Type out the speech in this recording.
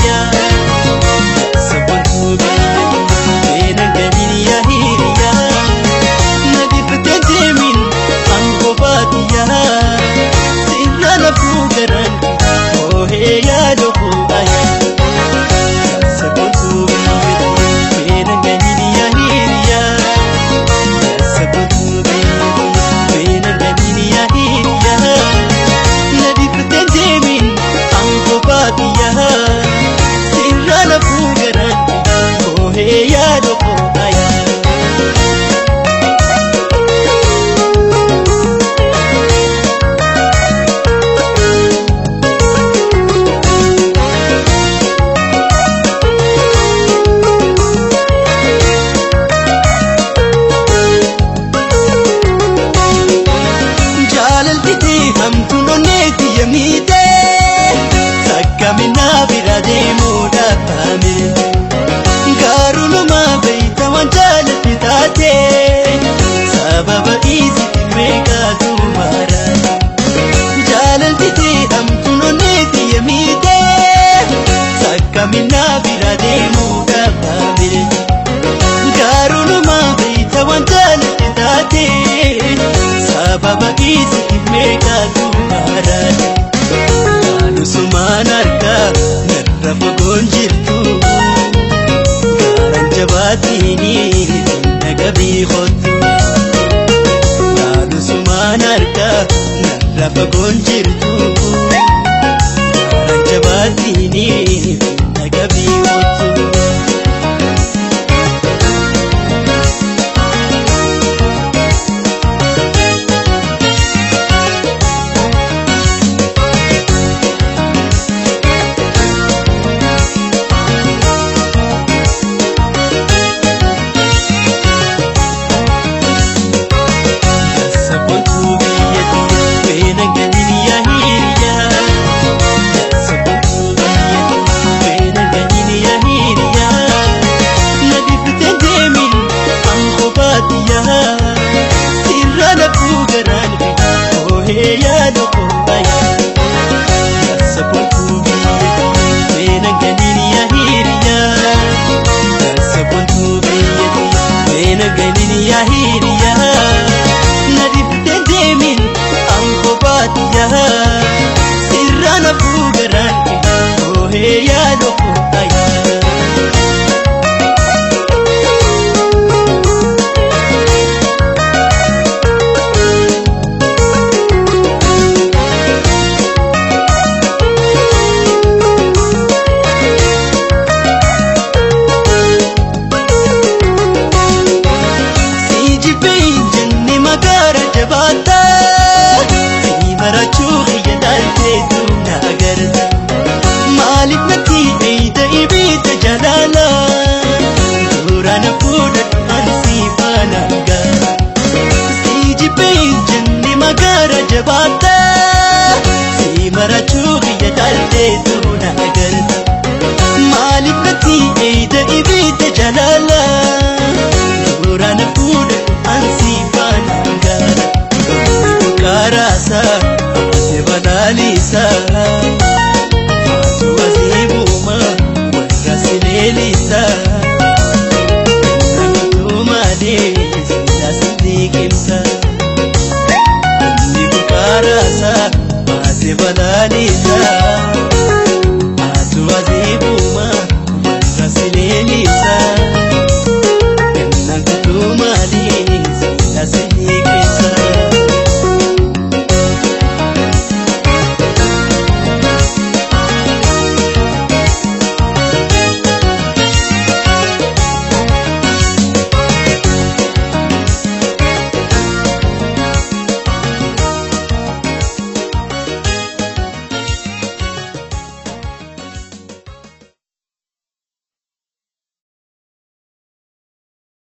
hiriyaa. Sabboontuu biyya meena galiin yaa hiriyaa. Na dhiiftee deemin aangoo baadiyyaa. Sirra lafuu garaan oohee yaada koo. Sabboontuu biyya meena galiin yaa hiriyaa. Sabboontuu biyya meena galiin yaa hiriyaa. Na dhiiftee deemin aangoo baadiyyaa. Sirra lafuu garaan oohee yaada koo. Jaalaltiti hamtuun onneetti yemmite sakkaminaa bira deemuudhaaf taame garuu numa beeyta waan jaalatti taate sababa isitti meeqaatu mara. Jaalaltiti hamtuun onneetti yemmite sakkaminaa bira deemuudhaaf taame garuu numa beeyta waan jaalatti taate. Sababa isitti meeqaatu maraate. Anusumaan argaa narra fagoon jirtu. Gaaraan jabaatini naga biiqotu. Anusumaan argaa narra fagoon jirtu. Gaaraan jabaatini naga biiqotu. Sabboontuu biyya meena galiin yaa hiriyaa. Sabboontuu biyya meena galiin yaa hiriyaa. Na dhiiftee deemin aangoo baadiyyaa. Sirra lafuu garaan oohee yaada koo. Sabboontuu biyya meena galiin yaa hiriyaa. Sabboontuu biyya meena galiin yaa hiriyaa. Na dhiiftee deemin aangoo baadiyyaa. Sirra lafuu garaan oohee yaada koo. Si jibbee jenne magaara jabaata. Si barachuu xiyya daalteetu na agarta. Maaliif natti eeyda ibidda jalaala?